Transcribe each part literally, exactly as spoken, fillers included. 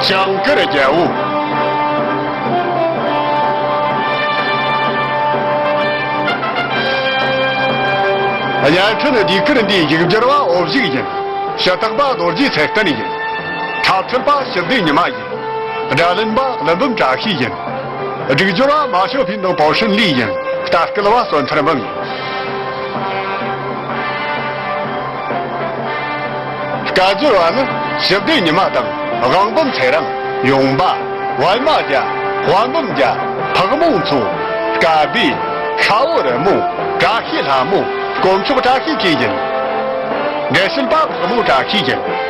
ཇིང་གིར་རྒྱལ་པོ། བརྙན་འཕྲིན་ཟློས་གར་འདིའི་ཡིག་སྒྱུར་བ་འོ་བཞུགས་ཡིན། ཞུ་དག་པ་རྡོ་རྗེ་ཚེ་བརྟན་ཡིན། འཁྲབ་ཁྲིད་པ་ཞི་བདེ་ཉི་མ་ཡིན། སྒྲ་ལེན་པ་ཀླུ་འབུམ་བཀྲ་ཤིས་ཡིན། སྒྲིག་སྦྱོར་བ་མ་ཞོ་ཕིན་དང་པའོ་ཧྲིན་ལི་ཡིན། ལྟ་སྐུལ་བ་བསོད་ཐར་འབུམ་ཡིན། སྐད་སྒྱུར་བ་ནི་ཞི་བདེ་ཉི་མ་དང་དབང་འབུམ་ཚེ་རིང་། ཡུང་པ། པད་མ་རྒྱལ། དཔལ་འབུམ་རྒྱལ། ཕག་མོ་མཚོ། སྐལ་བྷེ། ཤ་བོ་རི་མོ། བཀྲ་ཤིས་ལྷ་མོ། དཀོན་མཆོག་བཀྲ་ཤིས་བཅས་ཡིན། འགྲེལ་བཤད་པ་ཕག་མོ་བཀྲ་ཤིས་ཡིན།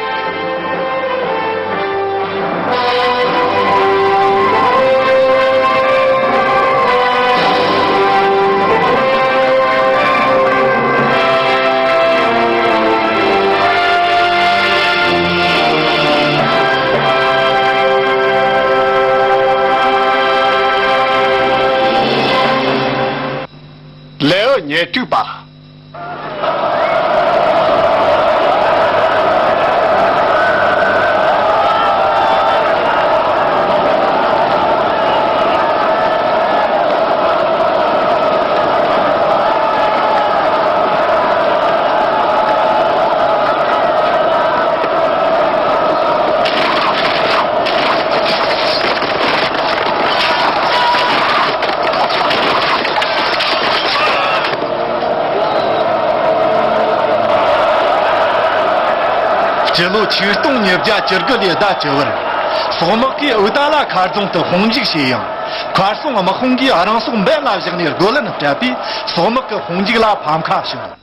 ལེའུ་ཉེར་དྲུག་པ། སྤྱི་ལོ་ཆིག་སྟོང་ཉིས་བརྒྱ་བཅུ་དགུ་ལོའི་ཟླ་བཅུ་པར། སོག་དམག་གིས་ཨུ་ཏ་ལ་མཁར་རྫོང་དུ་དཔུང་འཇུག་བྱས་ཡང་། མཁར་སྲུང་དམག་དཔུང་གིས་རང་སྲོག་འབེན་ལ་བཞག་ནས་རྡོ་ལན་སྤྲད་པས། སོག་དམག་གི་དཔུང་འཇུག་ལ་ཕམ་ཁ་བྱུང་།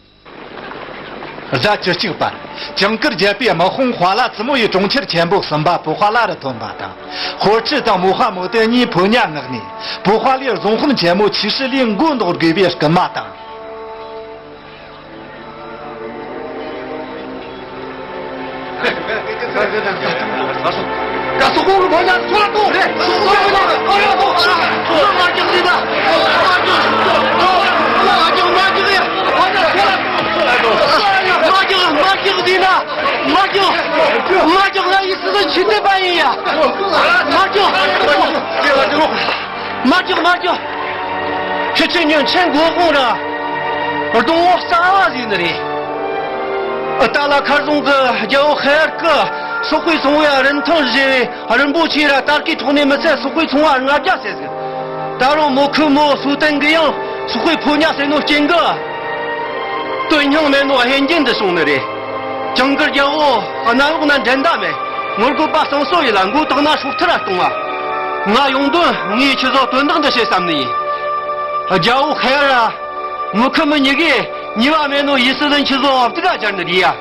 ཟླ་བཅུ་གཅིག་པར། ཇིང་གིར་རྒྱལ་པོའི་དམག་དཔུང་ཧྭ་ལ་ཙི་མོ་ཡི་གྲོང་ཁྱེར་ཆེན་པོ་གསུམ་པ་པུ་ཧྭ་ལ་རུ་ཐོན་པ་དང་། ཧོར་ཁྲི་དང་མོ་ཧྭ་མུ་ཏེ་གཉིས་ཕོ་ཉ་མངགས་ནས། པུ་ཧྭ་ལའི་རྫོང་དཔོན་ཆེན་མོ་ཆི་ཧྲི་ལིའི་མགོ་འདོགས་དགོས་པའི་སྐུལ་མ་བཏང་། མ་རྒྱག་མ་རྒྱག་ཡ། མ་རྒྱག་མ་རྒྱག་ཟེར་ན་ཆི་དེ་པ་ཡིན་ཡ། མ་རྒྱག་མ་རྒྱག་མ་རྒྱག་ཁྱེད་ཚོས་ཉོན་ཆེན་མགོ་དགོང་ར་སྡོང་བོ་རྩ་བ་ཟིག་ནི་རེད། ཨུ་ཏ་ལ་མཁར་རྫོང་གི་རྒྱལ་པོ་ཧེ་ཨར་གི་སོག་པོའི་ཚོང་བའི་རིན་ཐང་བཞེས་རིན་པོ་ཆེ་ར་སྟར་གའི་ཐོག་ནས་མི་ཚད་སོག་པོའི་ཚོང་བ་ལྔ་བརྒྱ་ཟེར་ཟིག་ད་རུང་མོ་ཁུ་མོ་སུ་ཏན་གི་ཡང་སོག་པོའི་ཕོ་ཉ་ཟེར་ནོ་རྐྱེན་གི། དོན་སྙིང་མེད་ནོ་ཧན་རྒྱན་འདི་སོང་ནི་རེད། ཇིང་གིར་རྒྱལ་པོ་གནམ་འོག་ན་འགྲན་ཟླ་མེད། ངོ་རྒོལ་པ་གཙང་སོ་ཡིན་ལ་མགོ་དག་ན་སྲོག་ཐར་ར་གཏོང་བ། ང་ཡོང་དོན་ངས་ཁྱེད་ཚོ་དོན་དག་འདི་བྱེད་བསམ་ནི་ཡིན། རྒྱལ་པོ་ཧེ་ར་མུ་ཁུ་མི་གཉིས་ཀས་ཉེས་པ་མེད་ནོ་ཡི་སི་ལན་ཁྱེད་ཚོ་སྡུག་ག་སྦྱར་ནི་རེད་ཡ།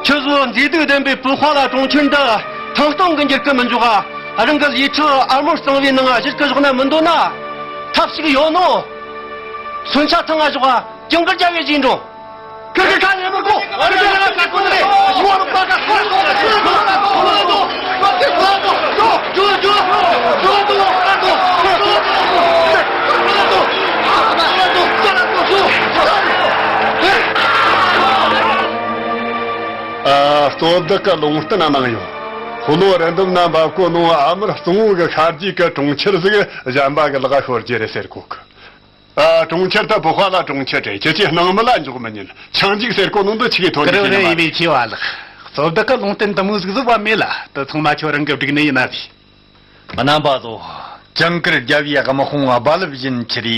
ཁྱེད་ཚོ་མཛེས་སྡུག་ལྡན་པའི་པུ་ཧྭ་ལ་གྲོང་ཁྱེར་འདི་ཐང་སྟོང་གི་འགྱུར་གི་མི་འཇུག་ག་རང་གི་ལས་ཁྲི་ཨ་མོར་གཙང་བའི་ནང་བཞུར་གི་བཞག་ན་མི་འདོད་ན། ཐབས་ཤིག་ཡོད་ནོ། མཚོན་ཆ་ཐང་ང་བཞག་ག་ཇིང་གིར་རྒྱལ་པོའི་རྗེས་འགྲོ། ཁ་ཁ་ཁ་ཡེ་མི་དགོ། ཁ་ཁ་ཁ་ཁ་ཁོ་ནི་ངོ་རུ་ཁ་ཁ་ཁ་ཁོ་ནི་ཁོ་ལ་དོ། ཁོ་ལ་དོ། ཁོ་ལ་དོ། ཇོ་ཇོ་ཇོ་ཇོ་དོ། ཁོ་ལ་དོ། ཁོ་ལ་དོ། ཁོ་ལ་དོ། ཁོ་ལ་དོ། ཁོ་ལ་དོ། ཇོ། ཨ། གཙོ་བདག་གི་ལུང་བསྟན་གནང་ཡོད། ཕོ་ལོ་རི་འདབས་ན་འབབ་གོ་ནོ་ཨ་མར་གཙང་བོ་གི་ཤར་རྒྱུད་གི་གྲོང་ཁྱེར་ཟིག་གཞན་པ་གི་ལག་ཤོར་རྒྱུ་རེད་ཟེར་གོ་གི། ཨ། གྲོང་ཁྱེར་ད་པུ་ཧྭ་ལ་གྲོང་ཁྱེར་རེད། ཁྱེད་ཀྱིས་སྣང་མི་ལ་འཇོག་མི་ཉན། ཆང་འཇིག་ཟེར་གོ་ནོ་འདི་ཆི་གི་ཐོན་གི་ཡིན་ནི་མ་རེད། ཡིན་པའི་ཆེ་བ་ལགས། གཙོ་བདག་གི་ལུང་བསྟན་འདི་མོ་ཟིག་ཟིག་བ་མེད་ལ། དེ་ཚང་མ་ཁྱོད་རང་གི་སྒྲིག་ནི་ཡིན་ན་ཟིག། རྣམ་པ་ཚོ། ཇིང་གིར་རྒྱལ་པོའི་དམག་དཔུང་རྦ་རླབས་བཞིན་ཁྱེར་རེ་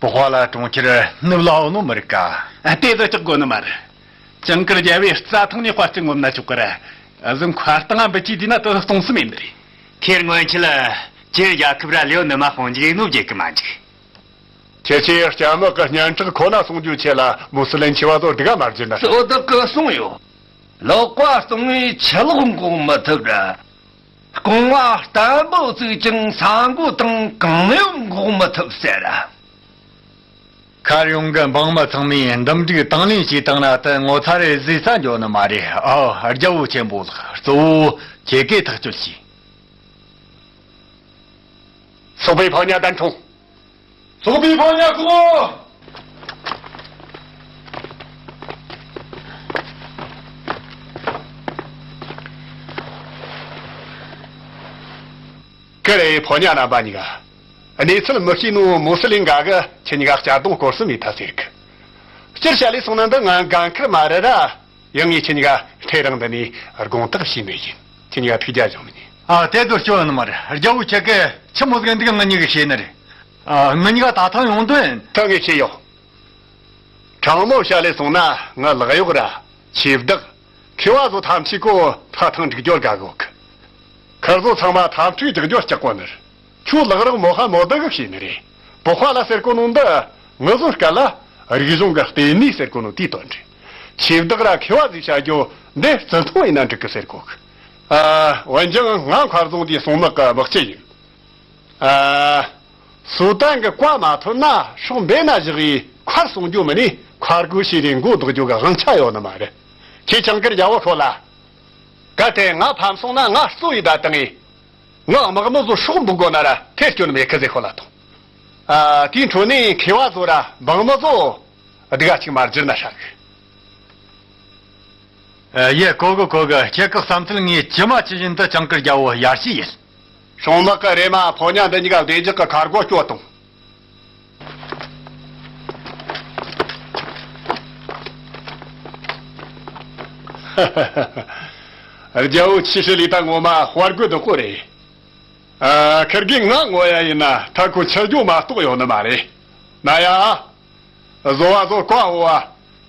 པུ་ཧྭ་ལ་གྲོང་ཁྱེར་ནུབ་ལ་འོང་ནོ་མི་རིག་ག་ཨ། དེ་ཚོ་སྐྲག་དགོས་ནི་མ་རེད། ཇིང་གིར་རྒྱལ་པོའི་རྩྭ་ཐང་ནས་དཔའ་རྩལ་ངོམ་ན་ཆོག་གི་ར། ཨ་ཟོ་མཁར་རྟ་ང་འབུད་ཀྱི་བསྡད་ན་དེ་སྟོང་སེམས་ཡིན་ནི་རེད། ཁེར་སྔོན་ཆད་ལ་ཅིར་རྒྱལ་ཁབ་ར་ལེའུ་ནུ་མ་དཔུང་འཇུག་ཡིན་ནོ་བརྗེད་གི་མ་འཇུག་ཁྱེད་ཆོས་སྐྱ་དམག་གི་སྙན་གྲགས་ཁོ་ན་སྲུང་རྒྱུའི་ཆེད་ལ་མུ་སི་ལན་ཆེ་བ་ཚོ་སྡུག་ག་མ་བརྗེད་ན། གཙོ་བདག་གིས་གསུངས་ཡོད། ལག་པ་སྟོང་བའི་ཆུ་ལོག་འགོག་མི་ཐུབ་ར། རྐང་བ་བརྟན་པོ་བཙུགས་ཀྱང་ས་མགོ་དང་གངས་ཡུལ་འགོག་མི་ཐུབ་ཟེར་ར། མཁར་གཡོང་གི་འབངས་མི་ཚང་མས་འདུམ་འགྲིག་དང་ལེན་བྱས་བཏང་ན་དེ་ངོ་ཚ་རེ་བཟོས་ས་འགྱོ་ནི་མ་རེད། ཨོ། རྒྱལ་པོ་ཆེན་པོ་ལགས། གཙོ་བོ་ཁྱེད་ཀས་ཐག་གཅོད་བྱས། སོག་པོའི་ཕོ་ཉ་གདན་འཁྲུངས། སོག་པོའི་ཕོ་ཉ་གོ། ཁྱེད་རའི་ཕོ་ཉ་རྣམ་པ་གཉིས་ཀ་གནས་ཚུལ་མི་ཤེས་ནོ་མུ་སི་ལིང་ག་གི་ཁྱེད་གཉིས་ཀ་གཅར་རྡུང་སྐོར་གསུམ་ཡིན་ཐལ་ཟེར་གི། སྤྱིར་བཤད་ལས་སོང་ན་འདི་ང་འགན་ཁུར་མ་རེད་ར། ཡང་ངས་ཁྱེད་གཉིས་ཀ་འཕྲལ་རང་འདི་ནས་དགོངས་དག་ཞུས་ནི་ཡིན། ཁྱེད་གཉིས་ཀ་ཐུགས་རྒྱལ་བཞེངས་མི་ཉན། ཨ། དེ་ཚོ་སྐྱོན་ནི་མ་རེད། རྒྱལ་བོ་ཁྱེད་ཀྱིས་ཆི་མོ་ཟིག་འདུག་ང་གཉིས་ཀྱིས་ཤེས་ནི་རེད། ཨ། ང་གཉིས་ཀ་ད་ཐེངས་ཡོང་དོན། ད་ངས་ཤེས་ཡོད། དྲང་མོ་བཤད་ལས་སོང་ན་ང་ལག་གཡོག་ར་ཆེ་བདག་མཁས་པ་ཚོ་ཐམས་ཅད་ཀོ་ཐ་ཐང་འགྲིག་རྒྱུར་དགའ་གི་ཡོད་གི། ཁིར་ཚོ་ཚང་མ་འཐབ་འཁྲུག་རྒྱག་རྒྱུར་སྐྲག་གོ་ནི་རེད། ཁྱོད་ལག་རོགས་མོ་ཧ་མོ་ད་གི་བྱས་ནི་རེད། པོ་ཧ་ལ་ཟེར་གོ་ནོ་འདི་ངུ་བཟོ་སྐད་ལ་རིག་གཞུང་གི་ལྟེ་གནས་ཟེར་གོ་ནོ་དེའི་དོན་རེད། ཆེ་བདག་ར་མཁས་པ་ཟིག་བྱ་རྒྱུ་འདི་བརྩི་མཐོང་ཡིན་ན་འགྲིག་གི་ཟེར་གོ་གི། ཨ། འོན་ཀྱང་ང་མཁར་རྫོང་དེའི་སྲུང་དམག་གི་དམག་སྤྱི་ཡིན། ཨ། སོ་ཏན་གི་བཀའ་མ་ཐོན་ན་སྲོག་འབེན་ན་བཞག་གི་མཁར་སྲུང་རྒྱུ་མིན་ནས་མཁར་སྒོ་ཕྱེས་ཏེ་མགོ་བདག་རྒྱུ་གི་དབང་ཆ་ཡོད་ནི་མ་རེད། ཁྱེད་ཅང་ཀིར་རྒྱལ་བོ་ཤོད་ལ། གལ་ཏེ་ང་ཕམ་སོང་ན་ང་གཙོ་ཡི་བརྡ་བཏང་ངས། ངའི་དམག་མི་ཚོ་སྲོག་འབུལ་དགོས་ན་ར་ཐེ་སྐྱོན་མེད་གི་ཟེར་ཤོད་ལ་ཐོངས། ཨ། དེའི་འཕྲོ་ནས་མཁས་པ་ཚོ་ར་འབངས་མི་ཚོ་སྡུག་ག་ཅིག་མ་བསྒྱུར་ན་ཧྲ་གི། ཨ། ཡེ། གོ་གི་གོ་གི། ཁྱེད་ཀྱི་བསམ་ཚུལ་ངས་ཇི་མ་ཇི་བཞིན་དུ་ཅང་ཀིར་རྒྱལ་བོ་ཡར་ཞུས་ཡིན། སྲུང་དམག་གི་རེ་མ་ཕོ་ཉ་འདི་གཉིས་ཀ་བདེ་འཇགས་ཀྱི་མཁར་སྒོ་སྐྱོད་དང་། རྒྱལ་བོ་ཆི་ཧྲི་ལི་ད་ངོ་མ་དཔའ་རྒོད་དོ་ཀོ་རེད། ཨ། ཁིར་གིས་ང་ངོ་ཡ་ཡིན་ན་ཐ་ཁོ་ཆི་རྒྱུ་མ་གཏོགས་ཡོད་ནི་མ་རེད། ན་ཡ། བཟོ་བ་བཟོ་བཀའ་འོ་བ།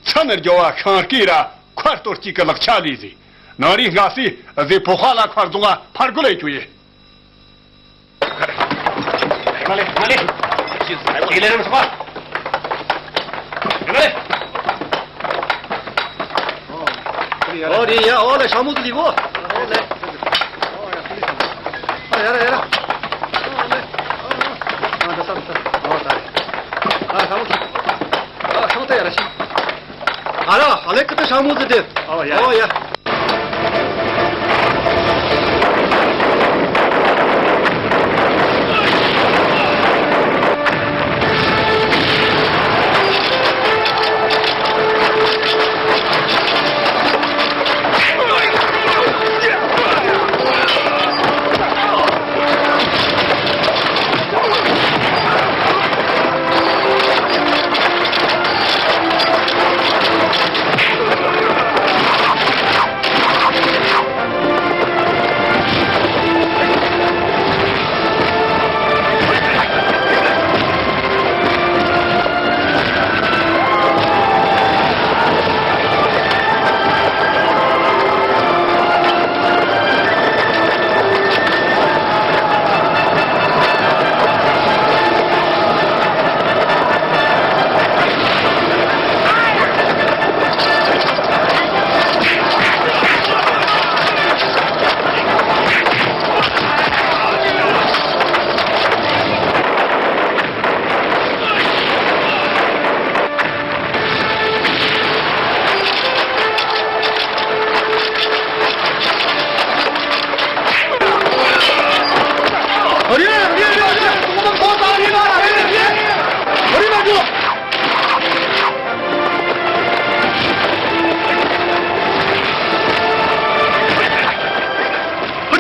ཚ་ནི་རྒྱོ་བ་ཤིང་སྐེ་ར་མཁར་གཏོར་སྐྱེས་ཀྱི་ལག་ཆ་ལས་ཟིག་ནང་རིག་སྔ་སེ་ཟེ་པོ་ཧ་ལ་མཁར་རྫོང་ང་ཕར་རྒོལ་ལས་རྒྱུ་ཡིན། མ་ལེ་མ་ལེ། དེ་ལས་རིམ་སོང་བ། མ་ལེ། ཨོ་རེད་ཡ། ཨོ་ལེ་ཤ་མོ་ཟིག་ལི་གོ། ཨོ་ལེ། ཨ་ཡ་ར་ཡ་ར། ཨ་ལེ། ཨ་ད་ས་ད་ས། ཨོ་ད་རེད། ཨ་ཤ་མོ་ཟིག་ཨ་ཤ་མོ་ད་ཡ་ར་ཤི། ཨ་ར་ཨ་ལེ་ཀི་ཏི་ཤ་མོ་ཟིག་དེ། ཨོ་ཡ། ཨོ་ཡ།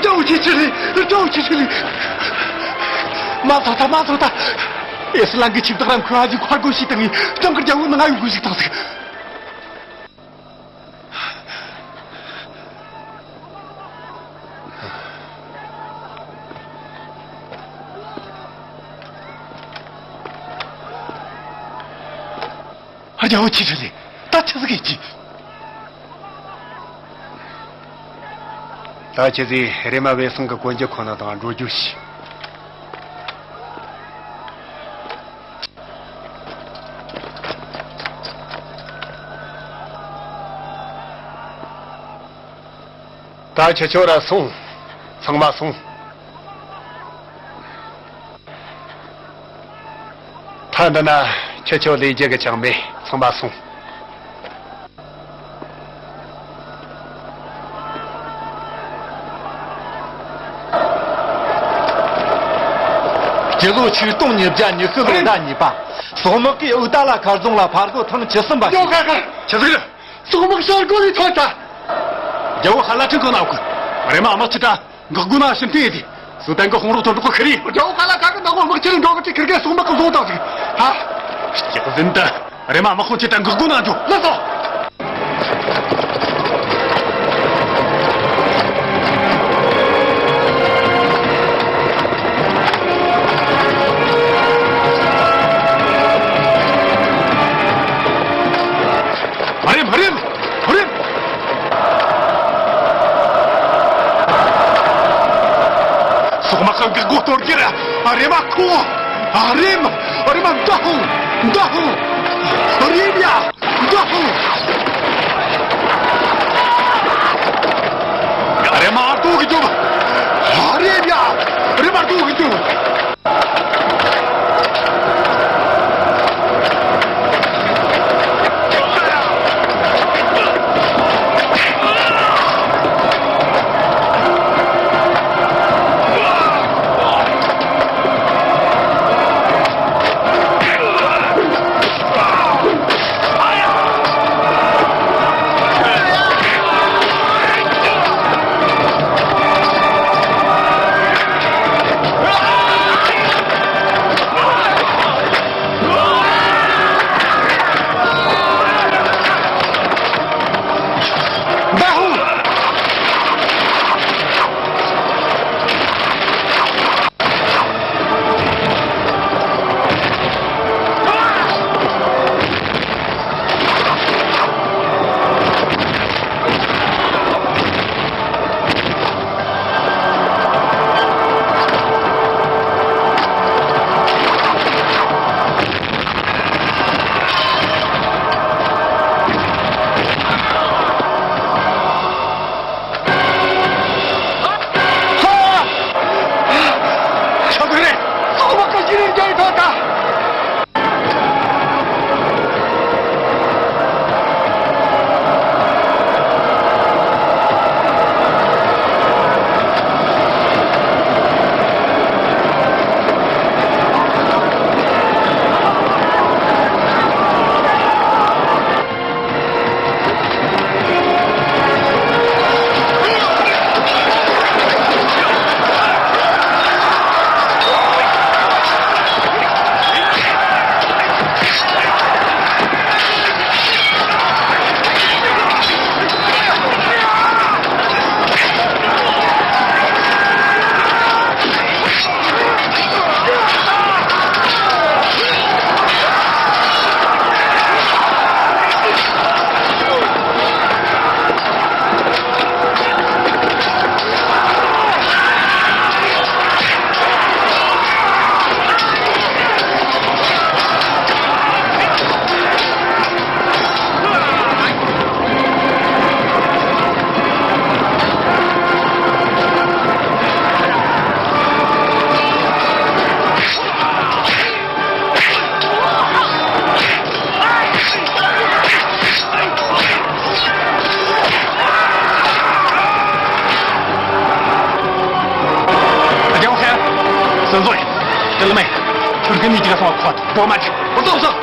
རྒྱལ་བོ་ཁྱེད་ཆི་རེད། རྒྱལ་བོ་ཁྱེད་ཆི་རེད། མ་ཐོག་ད་མ་ཐོག་ད། ཨེ་སི་ལན་གྱི་ཆིབས་བདག་རམ་ཁོས་ཨ་ཇི་མཁར་སྒོ་ཕྱེས་བཏང་ངས་ཅང་ཀིར་རྒྱལ་བོ་ནི་ང་ཡོང་དགོས་ཞིག་བཏང་ཟིག་རྒྱལ་བོ་ཁྱེད་ཆི་རེད། ད་ཆི་ཟིག་ཡིན་གྱི། ད་ཁྱེད་ཚོས་རེ་མ་བེ་སང་གི་གོན་རྒྱུ་ཁོ་ན་དང་འགྲོ་རྒྱུ་ཞིག་ད་ཁྱེད་ཆོ་ར་སོང་། ཚང་མ་སོང་། ད་འདི་ན་ཁྱེད་ཆོ་ལས་རྒྱུ་གི་ཅང་མེད། ཚང་མ་སོང་། སྤྱི་ལོ་ཆིག་སྟོང་ཉིས་བརྒྱ་ཉི་ཤུ་ལོ་ཟླ་གཉིས་པ། སོག་དམག་གིས་ཨུ་ཏ་ལ་མཁར་རྫོང་ལ་ཕར་རྒོལ་ཐེངས་བཅུ་གསུམ་པ་ཡོ་ཁ་ཁ། ཆི་ཟིག་རེད། སོག་དམག་ཤར་སྒོ་ནས་ཐོན་ཐལ། རྒྱལ་བོ་ཧ་ལ་ཁྲིན་གོ་ན་ཨོ་ཁུ། རེ་མ་དམག་ཆི་ཏྲ་འགག་སྒོ་ན་ཕྱིར་འཐེན་ཡེ་དེ། སུའུ་ཏན་གྱི་དཔུང་རོགས་ཐོན་འགྲོ་གི་ཁི་རི། རྒྱལ་བོ་ཁ་ལ་ཁ་གི་ནག་པོ་དམག་ཆེན་འགྲོ་གི་ཁིར་གེ་སོང་དམག་གི་བཟོ་དང་ཟིག་ཧ། སྐྱག་ཟིན་ད། རེ་མ་དམག་དཔུང་ཆེ་ད་འགག་སྒོ་ན་འཇོག་ལགས་སོ། ཨ་རེམ། ཨ་རེམ། ཨ་རེམ། སོག་མ་གང་གི་སྒོ་གཏོར་གྱི་ར། ཨ་རེམ་ཨ་ཁུ། ཨ་རེམ། ཨ་རེམ་ཨ་མདའ་ཧུ། མདའ་ཧུ། ཨ་རེམ་ཡ། མདའ་ཧུ། ཨ་རེམ་ཨ་ཏུ་གི་ཇོ། ཨ་རེམ་ཡ། ཨ་རེམ་ཨ་ཏུ་གི་ཇོ། རྒྱལ་བོ་ཧེ། སོན་བཟོ་ཡིན། དེ་ལ་མེད། ཁྱོད་ཀྱི་ནི་ཅི་ག་སོང་བ་ཁོ་ཐག་འགྲོ་མ་བྱེད། འོ་ཙོག་ཙོག་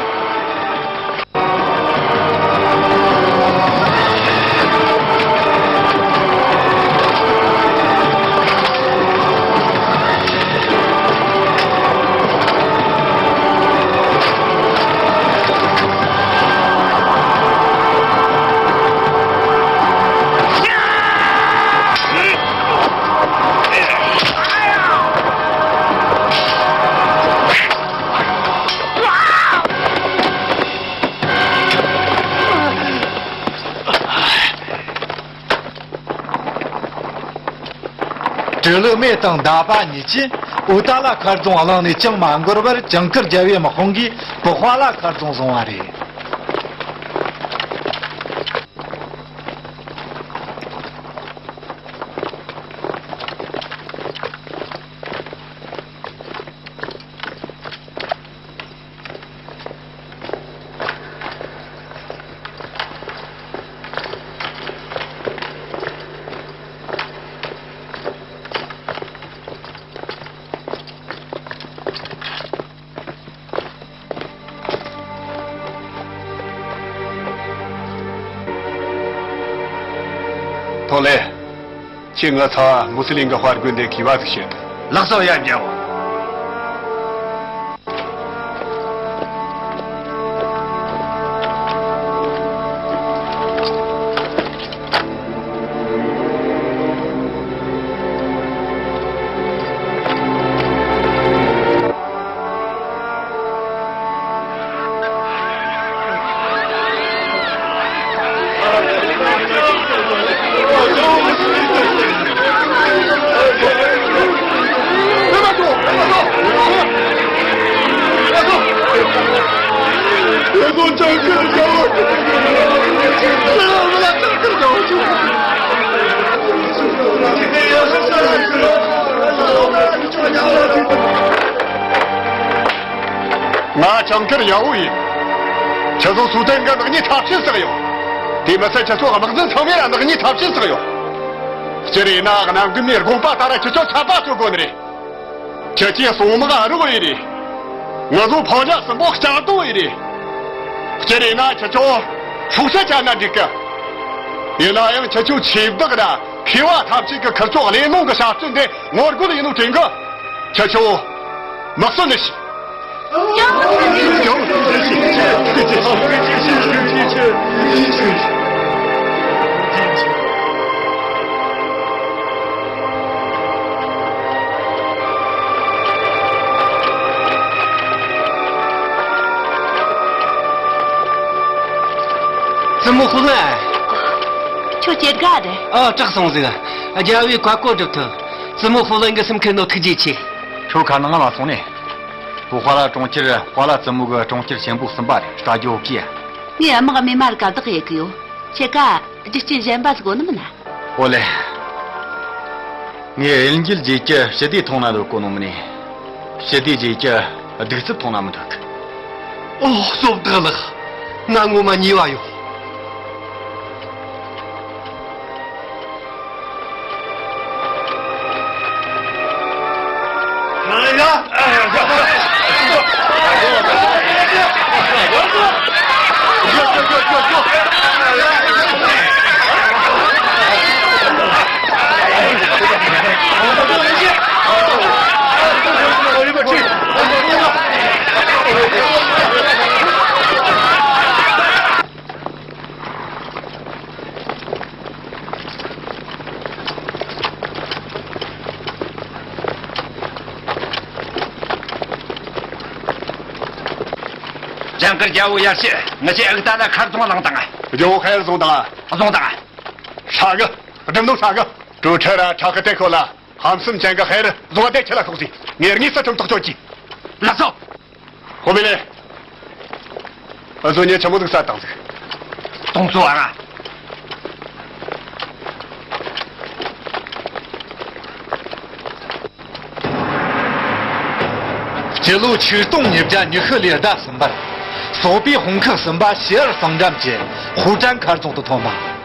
སྤྲེའུ་ལི་མེ་དང་མདའ་པ་གཉིས་ཀྱིས་ཨུ་ཏ་ལ་མཁར་རྫོང་གླིང་ནས་ཅང་མ་འགོར་བར་ཇིང་གིར་རྒྱལ་བའི་དམག་དཔུང་གིས་པུ་ཧྭ་ལ་མཁར་རྫོང་བཟུང་བ་རེད། ཐོ་ལེ། ཁྱེད་ང་ཚ་བ་མུ་སི་ལིང་གི་དཔའ་རྒོད་འདི་གིས་བ་ཟིག་བྱེད། ལགས་སོ། ཡ་རྒྱལ་བོ། ང་ཇིང་གིར་ཡ་ཧུ་ཡིན། ཁྱེད་ཚོ་སུའུ་ཏན་གི་ནག་ཉེས་ཐབས་ཆེན་བསགས་ཡོད། དེ་མི་ཚད་ཁྱེད་ཚོ་དམག་འཛིན་ཚང་མས་ལ་ནག་ཉེས་ཐབས་ཆེན་བསགས་ཡོད། སྤྱིར་ཡིན་ན་གནམ་རྒན་མའི་དགོངས་པ་ལྟར་ཁྱེད་ཚོ་ཆད་པ་གཅོད་དགོས་ནི་རེད། ཁྱེད་ཀྱིས་སྲུང་དམག་རོགས་ཡིན་རེད། ང་ཚོ་ཕོ་རྒྱ་གསུམ་པོ་བསྐྱར་གཏོང་ཡིན་རེད། སྤྱིར་ཡིན་ན་ཁྱེད་ཚོ་སྲོག་ཤ་བཅད་ན་འགྲིག་གི། ཡིན་ན་ཡང་ཁྱེད་ཚོ་ཆེ་བདག་ར་མཁས་པ་ཐམས་ཅད་ཀྱི་ཁིར་ཚོ་གླེང་སློང་གི་བྱ་སྤྱོད་འདི་ངོ་རྒོལ་ཡིན་ནོ་དྲན་གི། ཁྱེད་ཚོ་མི་གསོད་ནི་ཞིག་བཙུན་མོ་ཧྥུ་ལན། ཁྱོད་སྐྱེ་དགའ་རེད། ཨ། དྲག་སོང་ཟིག་རྒྱལ་བོས་བཀའ་བཀོད་སྒྲུབ་ཐུབ། བཙུན་མོ་ཧྥུ་ལན་གྱི་སེམས་ཁུར་ནོ་ཐུགས་རྗེ་ཆེ། ཁྱོད་ཁ་ནང་ལ་སོང་ནས། ཧྥུ་ཧྭ་ལ་གྲོང་ཁྱེར་ཧྭ་ལ་བཙུན་མོ་གི་གྲོང་ཁྱེར་ཆེན་པོ་གསུམ་པ་རེད། སྐྲ་རྒྱོ་ཀི་ཡ། ངས་དམག་རྨས་མ་ར་ག་བདག་ཡེ་གི་ཡོད། ཁྱེད་ཀ་རྒྱུ་རྐྱེན་གཞན་པ་ཟིག་གོ་ནི་མིན་ན། ཨོ་ལེ། ངས་གཡུལ་འགྱེད་རྗེས་ཀྱི་ཞི་བདེ་མཐོང་ན་འདོད་གོ་ནོ་མིན་ནས། ཞི་བདེ་རྗེས་ཀྱི་གདུག་རྩུབ་མཐོང་ན་མི་འདོད་གི། ཨོ། སོབ་དག་ལགས། ང་ངོ་མ་ཉེས་པ་ཡོད། ཇིང་གིར་རྒྱལ་བོ་ཡར་ཞུ། ངེད་ཆོས་ཨུ་ཏ་ན་མཁར་རྫོང་བླངས་བཏང་། རྒྱལ་བོ་ཁ་ཡར་བཟུང་བཏང་། བཟུང་བཏང་། ཧྲ་གི། སྒྲུབ་ནོ་ཧྲ་གི། གྲོས་ཁྲི་ར་ཁྲ་ཁི་ཏེ་ཁོ་ལ་ཧམ་སེམས་ཅན་གི་ཧེ་རུ་བཟོ་བ་དེ་ཁྱེད་ལ་ཤོག་ཟིག་ངས་དངོས་སུ་ཁྲིམས་ཐག་གཅོད་ཀྱིས། ལགས་སོ། ཧོ་མི་ལེ། ཨ་ཟོ་ཉེ་ཆི་མོ་ཟིག་ས་དང་ཟིག་དོང་ཚོ་ཨ་ང་། སྤྱི་ལོ་ཆིག་སྟོང་ཉིས་བརྒྱ་ཉི་ཤུ་ལོའི་ཟླ་གསུམ་པར། སོག་པོའི་དཔུང་ཁག་གསུམ་པ་ཞི་ཨར་གཙང་འགྲམ་གྱི་ཧུ་ཀྲན་མཁར་རྫོང་དུ་ཐོན་པ།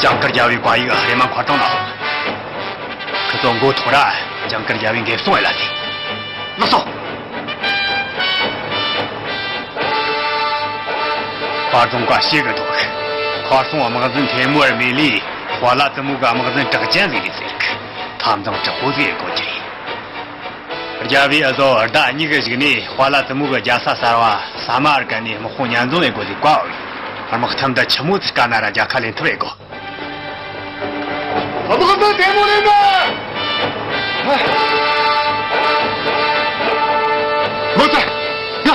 ཇིང་གིར་རྒྱལ་བོའི་བཀའ་ཡིག་རེ་མ་མཁར་གྲོང་ན། ཁི་ཚོ་མགོ་ཐོག་ར་ཇིང་གིར་རྒྱལ་བོའི་འགེབས་སྲུང་ཡེ་ལ་ཐེ། ལགས་སོ། དཔའ་རྫོང་བཀའ་ཞེ་གི་འདུག་ཁར་སོང་དམག་འཛིན་ཐེ་མུ་ཨར་མེ་ལི་ཧྭ་ལ་བཙུན་མོ་གི་དམག་འཛིན་དྲག་ཅན་ཟིག་རེད་ཟེར་གི། འཐབ་འཛིང་དྲག་པོ་ཟིག་ཡེ་དགོས་ཀྱི་རེད། རྒྱལ་བོས་ཨ་ཟོ་ཟླ་གཉིས་ཀྱི་གཞུག་ནས་ཧྭ་ལ་བཙུན་མོ་གི་རྒྱལ་ས་གསར་བ་ས་མ་ཨར་ཀ་ནས་དམག་དཔུང་མཉམ་འཛོམས་ཡེ་དགོས་ཟེར་བཀའ་ཕབ་ཡོད། དམག་འཐབ་འདི་ཆི་མོ་ཟིག་དཀའ་ན་ར་རྒྱལ་ཁ་ལེན་ཐུབ་ཡེ་དགོས། དམག་འཛིན་ཐེ་མུ་ལེན་ན། ལོ་ཙཱ། ཡ།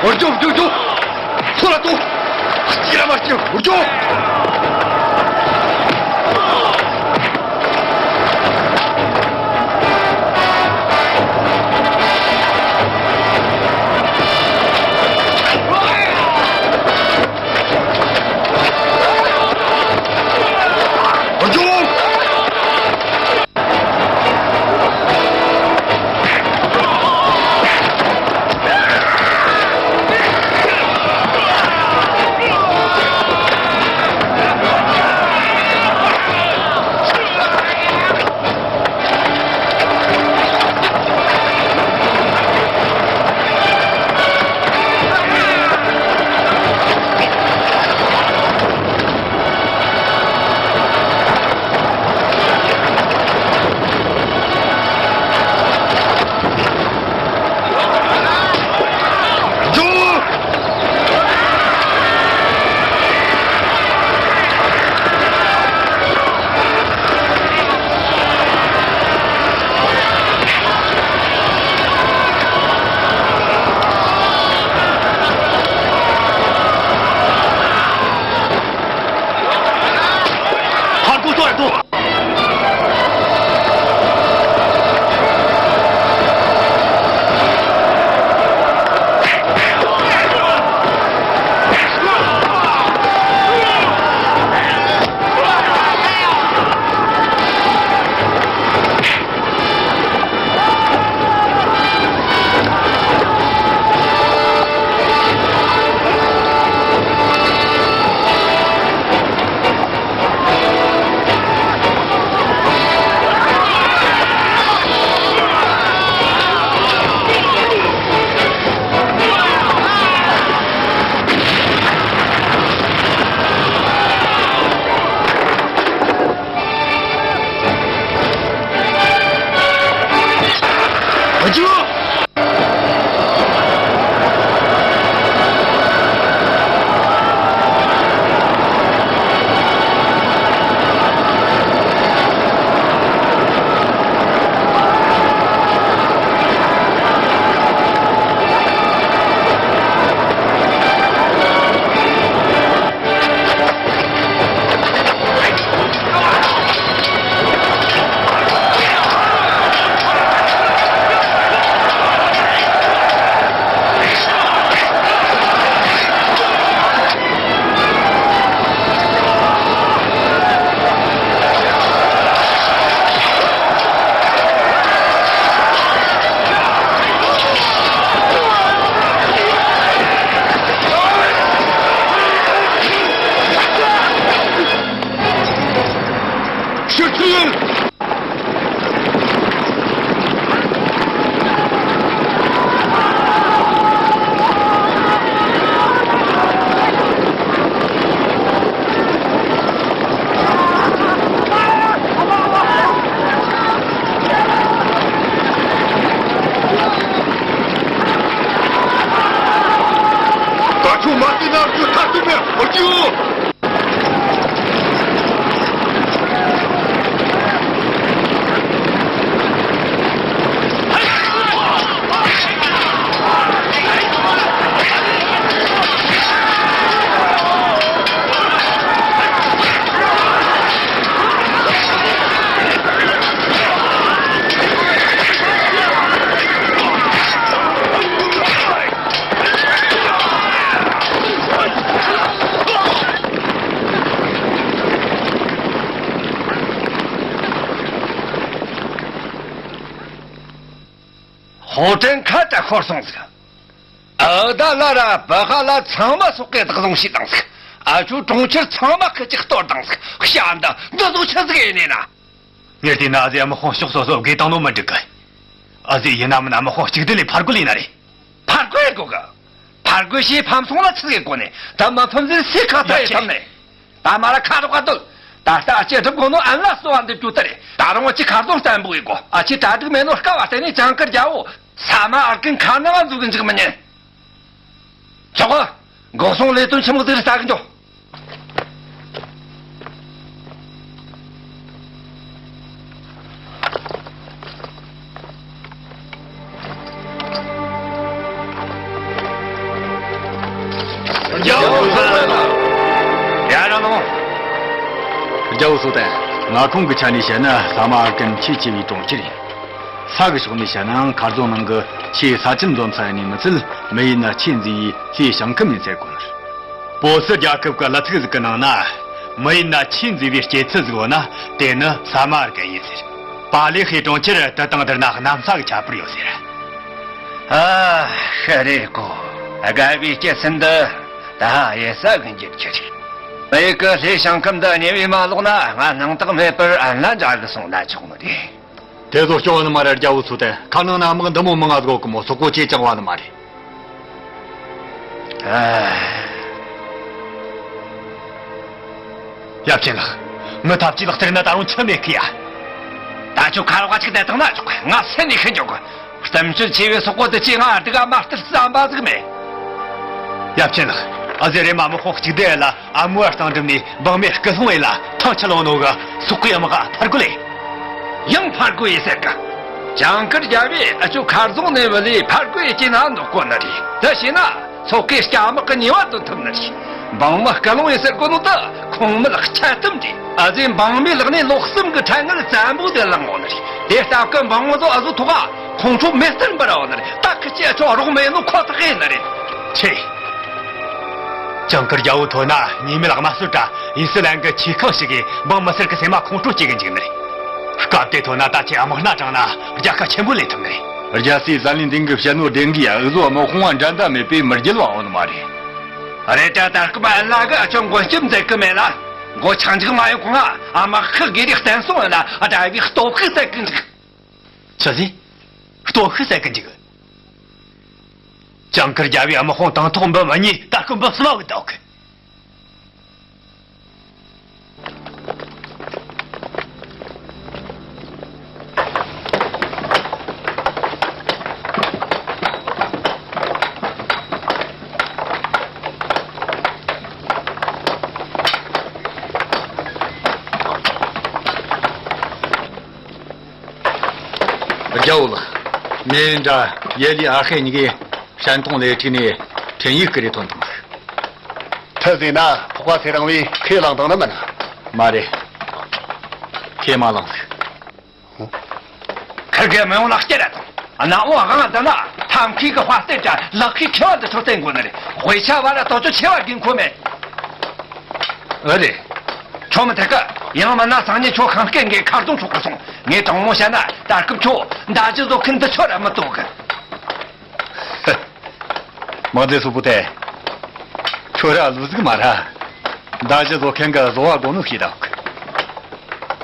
འུར་རྒྱོབ་རྒྱོབ་རྒྱོབ། ཚུར་ལ་ལྟོས། ཅི་ར་མ་སྐྱེ་འུར་རྒྱོབ། འུར་རྒྱོབ། ཕར་རྒོལ་ཏོ་ཡ་ཏོ། ཕྱིར་ཚུར། ད་ཁྱོད་མ་བལྟས་ན་རྒྱུ་ཐག་ཏུ་མེད་འོ་རྒྱུ། ཧོ་ཀྲན་ཁ་ཏ་ཤོར་སོང་ཟིག་ཨ་ད་ལ་ར་བ་ཧ་ལ་ཚང་མ་སོག་གེ་བདག་བཟུང་བྱས་དང་ཟིག་ཨ་ཆུ་གྲོང་ཁྱེར་ཚང་མ་ཁི་ཅིག་གཏོར་དང་ཟིག་ཤ་འདི་འདི་ཚོ་ཆི་ཟིག་ཡིན་ནས་ན། ངས་བལྟས་ན་ཨ་ཟེ་དམག་དཔུང་ཕྱོགས་སོ་སོ་བགོས་བཏང་ནོ་མི་འགྲིག་གི་ཨ་ཟེ་ཡིན་ན་མིན་ན་དམག་དཔུང་གཅིག་སྡུད་ལས་ཕར་རྒོལ་ཡིན་ན་རེད། ཕར་རྒོལ་དགོས་གི་ཕར་རྒོལ་བྱས་ཕམ་སོང་ན་ཆི་ཟིག་གོ་ནས་ད་མ་ཕམ་ཟིག་སའི་ཁ་ཐག་ཡིན་ཐབས་ནས། ད་མ་ར་ཁ་རོག་ག་སྡོད། ད་ལྟ་ཨ་ཅེ་སྒྲུབ་དགོས་ནོ་ཨན་ལ་གསོ་བ་འདི་རྒྱུ་ད་རེད། ད་རུང་ཨ་ཅེ་ཁ་རྡུང་བརྟན་པོ་ཡིན་གོ་ཨ་ཅེ་གྲ་སྒྲིག་མེད་ནོ་སྐབས་བ་བརྟེན་ནས་ཅང་ཀར་རྒྱལ་བོ་ས་མ་ཨར་ཀིན་ཁ་ནང་ང་འཛུལ་གི་འཇུག་མི་ཉན། ཆོག་གོ་འགོག་སྲུང་ལས་དོན་ཆི་མོ་ཟིག་རེད་ལྟ་གི་འགྱོ། ཡའོ་སོ་ཏན། མངའ་ཁོངས་ཀྱི་ཆ་ནས་བཤད་ན་ས་མ་ཨར་ཀན་ཆེས་ཆེ་བའི་གྲོང་ཁྱེར་ཡིན། ས་གི་ཕྱོགས་ནས་བཤད་ནའང་མཁར་རྫོང་ནང་གི་ཆེས་ས་ཁྱིམ་འཛོམས་ས་ཡིན་ནི་མི་ཚད། མི་ཡུལ་ན་ཆེས་མཛེས་པའི་ལྷའི་ཞིང་ཁམས་ཡིན་ཟེར་གོ་ནི་རེད། པོ་སི་རྒྱལ་ཁབ་ཀྱི་གླུ་ཚིག་ཟིག་གི་ནང་ན། མི་ཡུལ་ན་ཆེས་མཛེས་པའི་སྐྱེད་ཚལ་ཟིག་ཡོད་ན་དེ་ནི་ས་མ་ཨར་ཀན་ཡིན་ཟེར། པ་ལི་ཧེ་གྲོང་ཁྱེར་དེ་དང་བསྡུར་ན་གནམ་ས་གི་ཁྱད་པར་ཡོད་ཟེར། ཨ། ཤི་རེད་གོ། དགའ་བའི་སྐྱེད་ཚལ་འདི་ད་ཡེ་ས་གི་འགྱུར་གྱི་རེད། མི་ཡུལ་གྱི་ལྷའི་ཞིང་ཁམས་འདི་ཉེ་བའི་མ་ལོག་ན་ང་སྣང་དག་མེད་པར་ཨན་ལ་འདྲ་གི་སོང་ན་ཆོག་ནི་རེད། དེ་ཚོ་སྐྱོ་བ་ནི་མ་རེད། རྒྱལ་པོ་ཚོ་དེ་ཁ་ནང་ན་དམག་འདི་མོ་མང་ང་ཟིག་གི་མོ་སོག་པོ་ཅེ་ཅང་བ་ནི་མ་རེད། ཨ། ཡབ་ཆེན་ལགས། ངི་ཐབས་ཇུས་ལག་རྩེར་ན་ད་རུང་ཆི་མེད་ཁི་ཡ། ད་ཁྱོད་ཁ་རོག་ག་ཅིག་བསྡད་བཏང་ན་ཆོག་ང་སེམས་ནས་ཤི་འཇོག་གི། བརྩམས་ཆོས་ཆེ་བའི་སོག་པོ་དེ་ཅི་ང་སྡུག་ག་མ་སྟེར་བསམ་པ་ཟིག་མེད། ཡབ་ཆེན་ལགས། ཨ་ཟེ་རེ་མ་དམག་དཔུང་གཅིག་སྡུད་ལ་ཨ་མོ་བ་གཏང་འགྲིམ་ནས་འབངས་མི་སྐུ་སློང་ཡིན་ལ་ཐང་ཆད་ལོང་ནོ་གི་སོག་པོའི་དམག་ཕར་རྒོལ་ལེ། ཡང་ཕར་རྒོལ་ཡེ་ཟེར་ག་ཇང་ཀིར་རྒྱལ་བོས་ཨ་ཆོ་མཁར་རྫོང་ནས་བུད་ལས་ཕར་རྒོལ་ཡེ་ཀྱི་ན་འདུག་གོ་ནི་རེད། དེ་བྱས་ན་སོག་པོའི་སྐྱ་དམག་གི་ཉེས་པ་འདོན་ཐུབ་ནི་རེད། འབངས་མི་སྐུ་སློང་ཡེ་ཟེར་གོ་ནོ་དེ་ཁུངས་མེད་ཁྱད་གཏམ་རེད། ཨ་ཟེ་འབངས་མིའི་ལག་ནས་ལོ་གསུམ་གི་ཁྲལ་དངུལ་བཙན་པོ་དེ་བླངས་ཡོད་ནི་རེད། དེ་སྟབས་ཀྱིས་འབངས་མི་ཚོ་ཨ་ཟོ་ཐོག་ཁོང་ཁྲོ་མེ་ལྟར་འབར་བ་ནི་རེད། ད་ཁི་ཅི་ཨ་ཆོ་རོགས་མེད་ནོ་ཁོ་ཐག་ཡིན་ནི་རེད། ཆེ། ཇང་ཀིར་རྒྱལ་པོ་ཐོན་ན་ཉེས་མེད་དམར་གསོད་དྲ་ཡི་སི་ལན་གི་ཆེ་ཁང་ཞིག་གིས་འབངས་མི་སེར་གི་སེམས་མ་ཁོང་ཁྲོ་སྐྱེ་གི་འཇུག་ནི་རེད། སྐབས་དེ་ཐོན་ན་ད་ཆེ་དམག་སྣ་དྲངས་ན་རྒྱལ་ཁ་ཆེན་པོ་ལེན་ཐུབ་ནི་རེད། རྒྱལ་སྲས་ཟན་ལིན་ཏིང་གི་བཤད་ནོ་བདེན་གི་ཡ། འུ་ཟོ་དམག་དཔུང་བ་འགྲན་ཟླ་མེད་པས་མི་རྒྱལ་བ་འོང་ནི་མ་རེད། རེད་ད་ད་སྐུ་མ་ཨ་ལ་གི་ཨ་ཆོ་མགོན་སྐྱབས་མཛད་གི་མེད་ལ། མགོ་ཆང་འཇིག་མ་ཡོང་གོང་ང་དམག་ཁག་གི་རིགས་བརྟན་སོང་ཡོད་ན་ཨ་དྲ་བའི་སྟོབས་ཤུགས་ཟད་གི་འཇུག་ཆི་ཟིག་སྟོབས་ཤུགས་ཟད་གི་འཇུག་ཇང་ཀིར་རྒྱལ་བོའི་དམག་དཔུང་དང་ཐོག་འབུམ་གཉིས། ད་སྐུ་འབུམ་གསུམ་བ་གི་བདག་གི། རྒྱལ་བོ་ལགས། མེ་འདྲ་ཡེ་ལི་ཨ་ཧེ་གཉིས་ཀས་ཧྲན་ཏུང་ལས་འཁྲིས་ནས་འཕྲིན་ཡིག་ཀི་རེ་ཐོན་དང་། ཐི་ཟེར་ན་ཕོག་པ་ཚེ་རིང་བས་ཁས་བླངས་དང་ནི་མིན། མ་རེད། ཁས་མ་བླངས་ཟིག་ཁིར་གེ་མི་ཡོང་ལག་སྐྱེལ་ར་དང་། གནམ་འོག་དབང་དུ་ན་ཐབས་མཁས་ཀྱི་དཔའ་རྟེན་དྲ་ལག་ཁའི་མཁས་པ་འདི་ཚོ་བསྟེན་དགོས་ནི་རེད། དཔེ་ཆ་བ་ལ་དོ་ཅོ་ཆེ་བ་དགོས་མཁོ་མེད། ཨེ་རེད། ཁྱོད་མི་ཐད་ཀི། ཡང་མིན་ན་སང་ཉིན་ཁྱོད་ཁང་སྐད་འགའི་མཁར་རྫོང་ཕྱོགས་ཀྱི་སོང་། ངས་དྲང་མོ་བཤད་ན་ད་སྐབས་ཁྱོད་མདའ་རྒྱུ་བཟོ་མཁན་འདི་ཁྱོད་ར་མི་དོ་གི། དམག་སྡེ་སུ་པོ་དེ། ཁྱོད་ར་ལུས་ཟིག་མ་ར། མདའ་རྒྱུ་བཟོ་མཁན་གི་བཟོ་བ་དགོ་ནོ་ཤེས་དང་།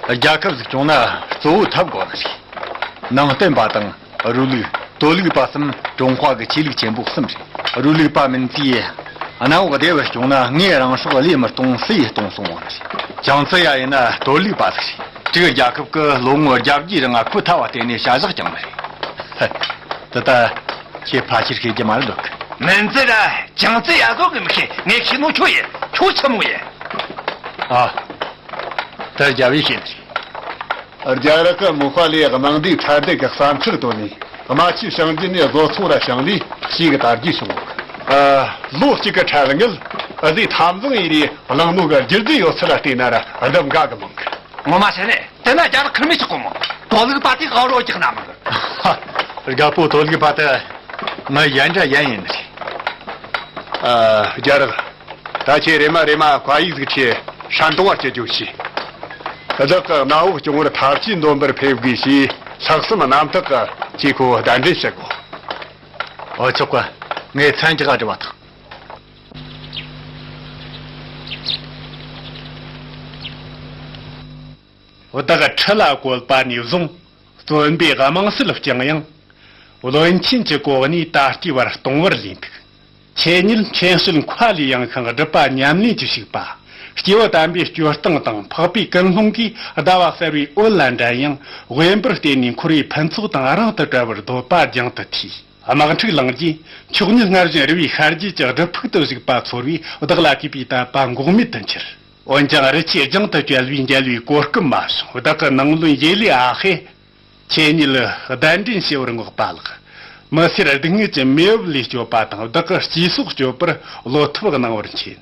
རྒྱལ་ཁབ་ཟིག་སྐྱོང་ན་གཙོ་བོ་ཐབས་དགོ་ནི་རེད། ནང་བསྟན་པ་དང་། རུ་ལུགས། གཏོ་ལུགས་པ་གསུམ་ཀྲུང་ཧྭ་གི་ཆོས་ལུགས་ཆེན་པོ་གསུམ་རེད། རུ་ལུགས་པ་མིན་ཚེ། གནམ་འོག་བདེ་བར་སྐྱོང་ན་ངས་རང་སྲོག་བློས་མི་གཏོང་སུ་ཡིས་གཏོང་གསུང་བ་ནི་རེད། ཅང་ཙེ་ཡ་ཡིན་ན་གཏོ་ལུགས་པ་ཟིག་རེད། སྤྲུལ་རྒྱལ་ཁབ་ཀྱི་ལོ་ངོ་བརྒྱད་བརྒྱའི་རིང་ང་ཁོ་ཐལ་བ་བརྟེན་ནས་བྱ་གཞག་བསྐྱངས་པ་རེད། དེ་ལྟ་ཁྱེད་ཕལ་ཆེར་ཤེས་ཀྱི་མ་རེད་འདུག་མིན་ཙེ་ར་ཅང་ཙེ་ཡ་ཟོ་གི་མི་ཤེས། ངས་ཤེས་ནོ་ཁྱོད་ཡིན། ཁྱོད་ཆི་མོ་ཡིན། ཨ། ད་རྒྱལ་བོས་ཤེས་ནི་རེད། རྒྱ་རིགས་ཀྱི་མུ་ཧ་ལེ་དམངས་སྡེའི་ཁྲལ་སྡེ་གི་བསམ་འཆར་བཏོན་ནས་རྨ་ཆུའི་ཞིང་རྒྱུད་ནས་བཟོ་ཚོང་ར་བྱུང་ལས་ཞིག་གི་དར་རྒྱས་བྱུང་། ཨ། ལོ་གཅིག་གི་ཁྲལ་དངུལ་ཨ་ཟེ་འཐབ་འཛིང་ཡིན་རེ་བླངས་ནོ་གི་རྒྱུ་རྫས་ཡོད་ཚད་ལ་བལྟས་ན་ར་ལྡབ་འགའ་གི་མང་གི། ངོ་མ་བཤད་ནས་དེ་ན་རྒྱ་རིགས་ཁུར་མི་ཆོག་གོ་མོ། གཏོ་ལུགས་པ་དེ་ཨ་རོ་རྒྱག་ན་མང་གི། རྒད་པོ་གཏོ་ལུགས་པ་དེ་ང་ཡན་འདྲ་ཡན་ཡིན་ནི་རེད། ཨ། རྒྱ་རིགས། ད་ཁྱེད་རེམ་མ་རེམ་མ་བཀའ་ཡིག་ཟིག་ཁྲིད་ཧྲན་ཏུང་བར་སྐྱེལ་རྒྱུ་བྱས། བདག་གི་གནམ་འོག་སྐྱོང་བར་ཐབས་ཇུས་འདོན་པར་ཕེབས་དགོས་ཞེས་ལྷག་བསམ་རྣམ་དག་གིས་ཁྱེད་ཁོ་གདན་འདྲེན་ཞུ་དགོས། ཨོ་ཆོག་གི། ངས་མཚན་གྱི་ག་འདྲི་བ་དང་། བདག་ཁྲི་ལ་བཀོད་པ་ནས་བཟུང་བཙོན་པའི་དམངས་སྲོལ་བསྐྱངས་ཡང་། བློན་ཆེན་གྱི་གོ་གནས་ད་ལྟའི་བར་སྟོང་བར་ལུས་འདུག་ཁྱེད་ཉིད་མཁྱེན་དཔྱོད་མཁའ་ལས་ཡངས་ཤིང་སྒྲུབ་པ་ཉམས་ལེན་གྱི་ཕྱུག་པ། སྐྱེས་བུ་དམ་པའི་སྤྱོད་སྟངས་དང་འཕགས་པའི་ཀུན་སློང་གིས་ཟླ་བ་གསར་བའི་འོད་ལ་འགྲན་ཡང་དབེན་པར་བལྟས་ནས་འཁོར་བའི་ཕུན་ཚོགས་དང་རིང་དུ་བྲལ་བར་འདོད་པ་རྒྱང་དུ་མཐུས། དམག་འཁྲུག་ལངས་རྗེས་མཆོག་ཉིད་སྔར་བཞིན་རི་བོའི་ཤར་རྒྱུད་ཀྱི་སྒྲུབ་ཕུག་ཏུ་བཞུགས་པ་ཚོར་བས་བདག་ལ་གུས་པའི་དད་པ་འགོག་མེད་དུ་འཆར། འོན་ཀྱང་རི་ཆུས་རྒྱང་དུ་བསྐྱལ་བའི་རྒྱལ་བའི་གོ་སྐབས་མ་བྱུང་། བདག་གི་ནང་བློན་ཡེ་ལི་ཨ་ཧེ། ཁྱེད་ཉིད་གདན་འདྲེན་ཞུ་བར་མངགས་པ་ལགས། མི་སེར་སྡུག་བསྔལ་གྱི་མེ་འོབས་ལས་སྐྱོབ་པ་དང་བདག་གི་སྤྱི་སྲོག་སྐྱོབ་པར་བློ་ཐབས་གནང་བར་མཁྱེན།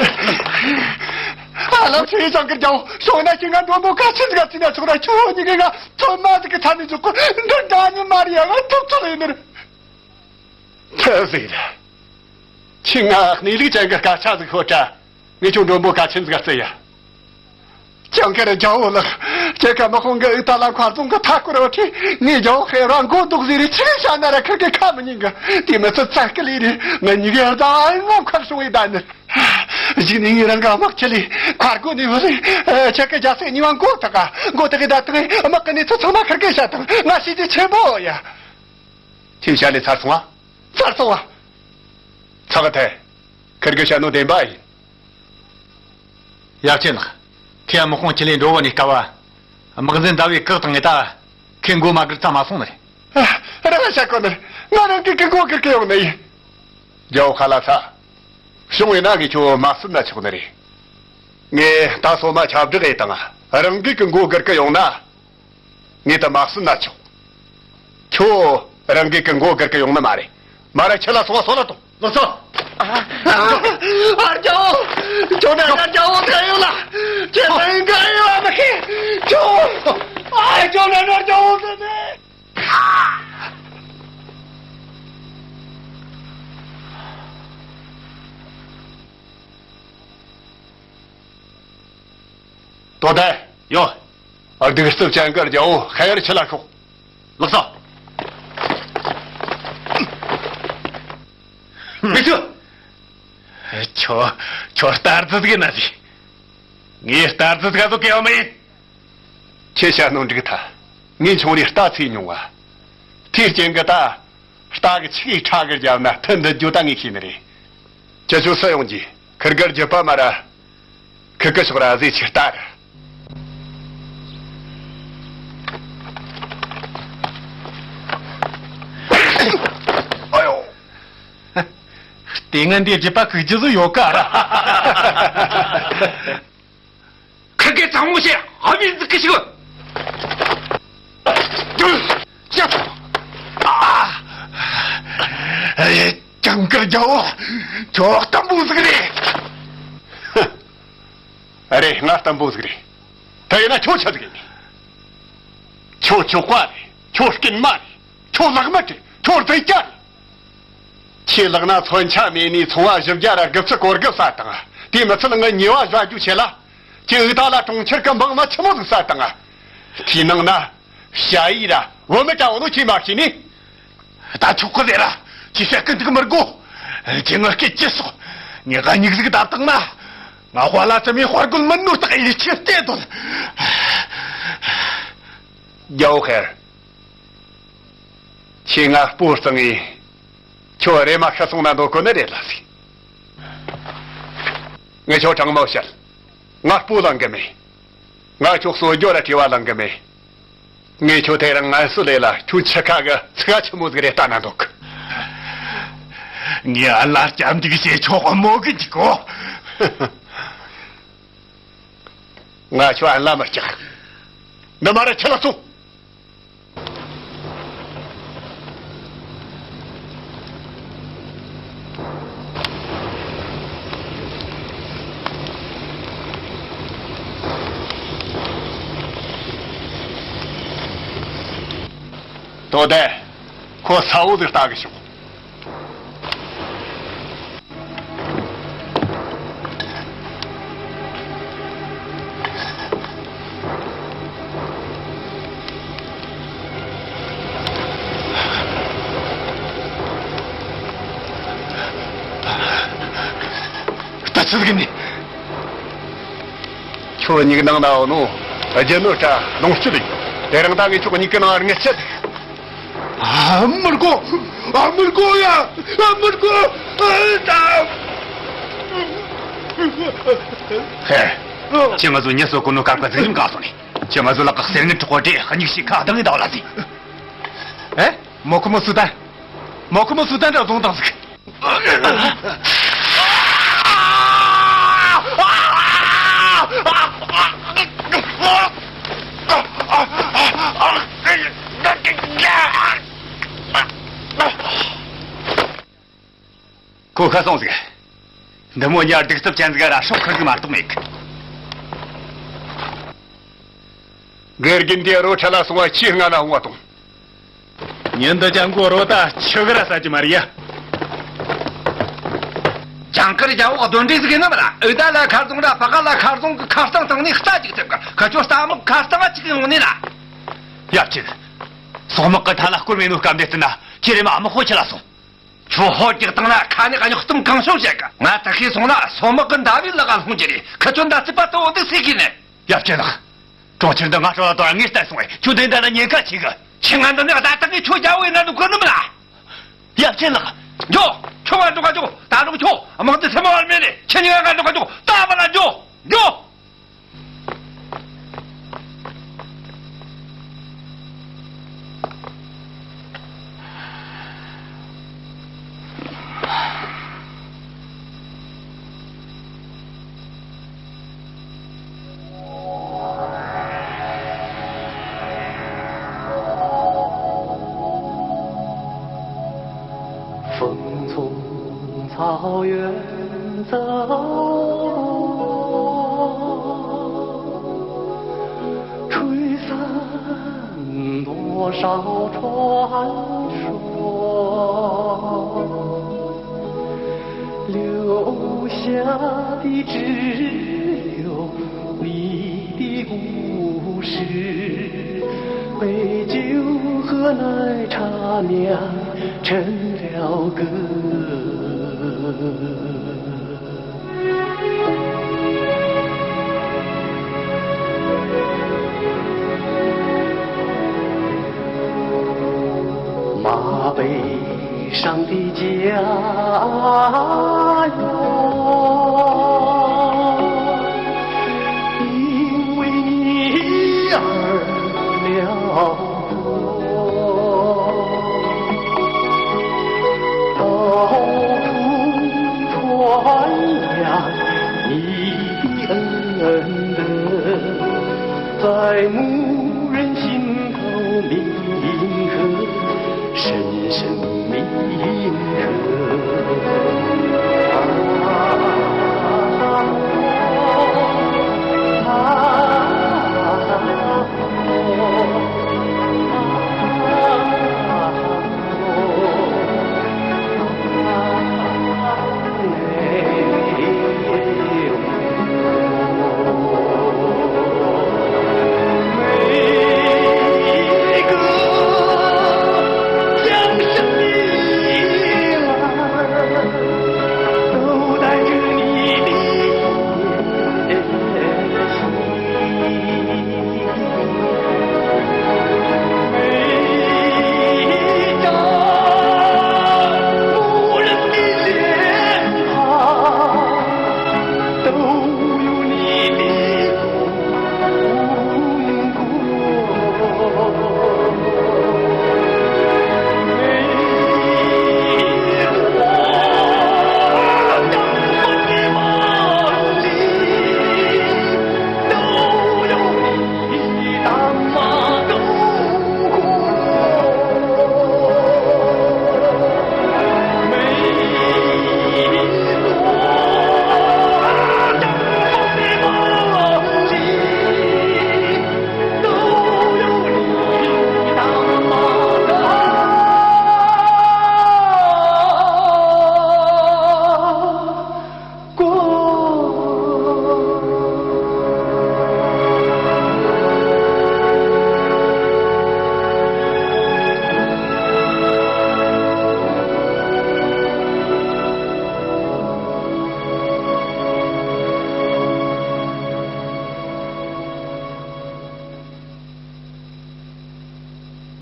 ཨ་ལ་ཆེ་ཡི་ཅང་གི་རྒྱལ་བོ་ཤོག་ན་ཁྱི་ང་མགྲོན་པོ་ག་ཆི་ཟིག་ག་ཅི་ན་ཆོག་ར་ཁྱོད་གཉིས་ཀྱི་ང་ཐོན་མ་ཟིག་གི་ཐ་ནི་འཇུག་གོ་འདི་འདྲ་ནི་མ་རེད་ཡ། ང་ཐུབ་ཚོད་ཡིན་ནི་རེད། ཐབས་ཟིག་རེད། ཁྱི་ང་གནས་ལུགས་ཅན་གི་སྐད་ཆ་ཟིག་ཤོད་དྲ། ངས་ཁྱོད་མགྲོན་པོ་ག་ཆི་ཟིག་ག་བརྩི་ཡ། ཅང་གི་ར་རྒྱལ་བོ་ལགས། ཁྱེད་ཀ་དམག་དཔུང་གི་ཨུ་ཏ་ལ་མཁར་རྫོང་གི་མཐའ་སྐོར་བ་ཁྲིད། ངས་རྒྱལ་བོ་ཧེ་ར་མགོ་འདོགས་ཟེར་རེ་ཆི་གི་བཤད་ན་ར་ཁིར་གི་ཁ་མི་ཉན་གི། དེ་མི་ཚོད་ཚ་སྐུ་ལས་རེ་ང་གཉིས་གི་ཡར་ད་ཨ་ངོ་མཁར་སོང་བའི་ད་ནི། གཞིག་ནས་ངས་རང་གི་དམག་ཁྲིད་ལས་མཁར་སྒོ་ནས་བུད་ལས། ཁྱེད་ཀི་རྒྱལ་སྲས་གཉིས་བ་མགོ་བཏགས་ག་མགོ་བཏགས་གི་ད་དུང་དམག་གི་གནས་ཚུལ་ཚང་མ་ཁིར་གི་བཤད་དང་ང་ཤེས་རྒྱུ་ཆེན་པོ་ཡ། ཁྱེད་བཤད་ལས་ཚར་སོང་བ། ཚར་སོང་བ། ཚ་གི་ཐལ། ཁིར་གི་བཤད་ནོ་བདེན་པ་ཡིན། ཡབ་ཆེན་ལགས། ཁྱེད་དམག་དཔུང་ཁྲིད་ལས་འགྲོ་བ་ནས་སྐབས་བ། དམག་འཛིན་ཟླ་བས་བཀག་བཏང་ངས་ད། ཁོས་མགོ་མ་སྒུར་ཙམ་མ་སོང་ནི་རེད། ཨ། རང་བཤད་གོ་ནི་རེད། ང་རང་གི་གི་མགོ་སྒུར་གི་ཡོང་ནི་ཡིན། རྒྱལ་བོ་ཁ་ལ་ཚ། བྱུང་བས་ན་གི་ཁྱོད་མ་བསད་ན་ཆོག་ནི་རེད། ངས་ད་སོ་མ་ཁྱབ་བསྒྲགས་ཡས་དང་རང་གི་གི་མགོ་སྒུར་གི་ཡོང་ན། ངས་ད་མ་བསད་ན་ཆོག་ཁྱོད་རང་གི་གི་མགོ་སྒུར་གི་ཡོང་ནི་མ་རེད། མ་ར་ཁྱི་ལ་སོང་བ་སོང་ལ་ཏོ། ལགས་སོ། ཨ། ཨ། རྒྱལ་བོ། ཁྱོད་ན་ཡང་རྒྱལ་བོ་ཚ་ཡོད་ལ། ཁྱེད་ལ་འགའ་ཡོད་མི་ཤེས། ཁྱོད། ཨ། ཁྱོད་ན་ཡང་རྒྱལ་བོ་ཚ་ནས། དོ་དེ། ཡོ། ཨ། གདུག་རྩུབ་ཅན་གྱི་རྒྱལ་བོ་ཧེ་ཡར་ཁྱི་ལ་ཤོག་ལགས་སོ། མི་ཚུ། ཁྱོད། ཁྱོད་རྟ་རྫི་ཟིག་ན་ཟིག་ངས་རྟ་རྫི་ཟིག་ཟོ་གེ་བ་མ་ཡིན། ཁྱེད་བཤད་ནོ་འགྲིག་ཐལ། ངས་ཆུང་རིས་རྟ་ཚོས་མྱོང་བ། དེའི་རྐྱེན་གྱིས་ད། རྟ་གི་ཆི་གི་ཁྲ་གི་རྒྱབ་ན་མཐུ་འདི་རྒྱུ་ད་ངས་ཤེས་ནི་རེད། ཁྱེད་ཆོ་སུ་ཡོང་རྒྱུ། ཁིར་གི་རྒྱུད་པ་མ་ར། ཁི་ཁི་ཤོག་ར་ཟེ་ཆི་རྟ་ར། ཨ་ཡོ། ལྟས་ངན་འདིའི་རྒྱུད་པ་ཁུག་རྒྱུ་བཟོ་ཡོད་ཀ་ར། ཁི་གེ་གཙང་མོ་བྱས་ཨ་མྱེས་འཛུགས་གི་ཞིག་ཨ། ཨེ། ཇིང་གིར་རྒྱལ་བོ། ཁྱོད་གཏུམ་པོ་ཟིག་རེད། ཧ། རེད། ང་གཏུམ་པོ་ཟིག་རེད། དེ་ཡིན་ན་ཁྱོད་ཆི་ཟིག་ཡིན། ཁྱོད་ཁྱོད་བཀའ་རེད། ཁྱོད་རྐུན་མ་རེད། ཁྱོད་ལག་མི་རེད། ཁྱོད་རྫས་སྐྱ་རེད། ཁྱེད་ལག་ན་མཚོན་ཆ་མེད་ནས་ཚོང་བ་བཞི་བརྒྱ་ར་དགུ་བཅུ་གོ་དགུ་བསད་བཏང་། དེ་མི་ཚད་ང་ཉེས་པ་བཞག་རྒྱུ་ཆེ་ལ། ཁྱེད་འུ་ཐག་ལ་གྲོང་ཁྱེར་གི་འབངས་མི་ཆི་མོ་ཟིག་བསད་བཏང་། དེའི་ནང་ན། ཞ་ཡི་ར་བུད་མེད་དྲ་བོ་ནོ་ཁྱེད་མ་ཤེས་ནི། ད་ཆོག་གི་ཟེར་ར། ཁྱེད་བཤད་གི་འདུག་མི་དགོ། ཁྱེད་ངའི་སྐད་ཅི་སོག་ངས་ག་སྙིགས་ཟིག་བཏབ་བཏང་ན། ང་དཔའ་ལ་ཙམ་ཡིན་དཔའ་རྒོད་མིན་ནོ་སྟག་ཡིན་ཁྱེད་བལྟས་དོན། རྒྱལ་བོ་ཧེར། ཁྱེད་ང་སྤོ་གཙང་ངས། ཁྱོད་རེ་མ་ཤི་སོང་ན་འདོད་གོ་ནི་རེད་ལ་ཟིག་ངས་ཁྱོད་དྲང་མོ་བཤད། ང་སྤོ་ལང་གི་མེད། ང་ཁྱོད་གསོད་རྒྱུ་ར་བྲེལ་བ་ལང་གི་མེད། ངས་ཁྱོད་དེ་རིང་ངལ་གསོ་ལས་ལ་ཁྱོད་ཆི་ཁ་གི་ཚིག་ཆི་མོ་ཟིག་རེ་ལྟ་ན་འདོད་གི་ངས་ཨ་ལ་སྐྱབས་འཇུག་བྱེད་ཆོག་མོ་གི་འཇིག་གོ་ང་ཁྱོད་ཨ་ལ་མི་སྐྱག་འདི་མ་ར་ཁྱི་ལ་སོང་། དོ་དེ། ཁོ་ས་འོག་ཏུ་ལྟ་གི་ཤོག་ད་ཆི་ཟིག་ནི། ཁྱོད་མྱིག་ནང་ན་འོ་ནོ། རྒྱུ་ནོར་གྲ་ལོངས་སྤྱོད་ཡིན། དེ་རིང་ད་ངས་ཁྱོད་མྱིག་གི་ནང་ང་ངལ་ཆད། ཨ་མི་དགོ། ཨ་མི་དགོ་ཡ། ཨ་མི་དགོ། ཨ་ད། ཧེ། ཁྱེད་ང་ཚོ་ཉལ་གསོ་གོ་ནོ་སྐབས་ཀ་ཚིག་རིམ་གང་སོང་ནས། ཁྱེད་ང་ཚོ་ལག་ག་གསེར་དངུལ་གྲོགས་པོ་དེ་སྙིགས་ཤིག་ཁ་གདང་ངེ་ད་བ་ལ་ཟིན། ཨེ། མོ་ཁོ་མོ་སུ་ད། མོ་ཁོ་མོ་སུ་ད་འདྲ་བཟུང་དང་ཟིག་ཁོ་ཁ་སོང་ཟིག་འདི་མོ་ཉར་གདུག་རྩུབ་ཅན་ཟིག་ར་སྲོག་ཁུར་གི་མ་གཏོགས་མེད་གི་དགེ་རྒན་དེ་རོ་ཁྲ་ལ་སོང་བ་ཁྱི་ལྔ་ན་འོང་བ་དང་། ཉིན་འདི་ཅང་གོ་རོ་ད་ཆི་གི་ར་ས་ཅི་མ་རི་ཡ། ཅང་ཀར་རྒྱལ་བོ་གདོན་འདྲེ་ཟིག་ཡིན་ནམ་ལ། ཨུ་ད་ལ་མཁར་རྫོང་ར་པ་ག་ལ་མཁར་རྫོང་གི་མཁར་གཙང་སྟེང་ནས་རྟ་རྒྱུག་ཐེབས་གི་ཁ་ཆོ་རྟ་མོ་མཁར་གཙང་ང་ཅིག་ཡོང་ནི་ལ། ཡབ་ཆེན། སོག་དམག་གི་མཐའ་ལ་སྐོར་མེད་ནོ་སྐབས་འདི་ཙི་ན་ཁྱེད་རེ་མ་དམག་ཧོ་ཁྱི་ལ་སོང་། ཁྱོད་ཧོ་རྒྱག་བཏང་ན་ཁ་ནས་གཉོག་གཏམ་གང་བྱུང་བཤད་གི་ང་ད་ཤེས་སོང་ན་སོག་དམག་གི་མདའ་བའི་ལག་ག་ལྷུང་རྒྱུ་རེད། ཁ་ཆོ་མདའ་རྩེད་པ་ཏོ་འདི་སྲིད་གི་ནས། ཡབ་ཆེན་ལགས། གྲོང་ཁྱེར་འདི་ང་སྲོག་ལ་དོར་ངས་བལྟས་སོང་བས་ཁྱོད་དེ་འདྲ་ན་ཉེན་ཁ་ཆེ་གི་ཁྱེད་ང་འདི་ནས་བདའ་ཐག་གིས་ཁྱོད་རྒྱལ་བོ་ཡིན་ན་འདུག་གི་ནི་མིན་ལ། ཡབ་ཆེན་ལགས། འགྱོ། ཁྱོད་ང་འགྲོ་ག་འགྱོ། ད་རུང་ཁྱོད་དམག་སྡེ་ཚེ་མ་བར་མེད་ནས་ཁྱེད་གཉིས་ང་འགྲོ་ག་འགྱོ། ད་བར་ལ་འགྱོ། འགྱོ།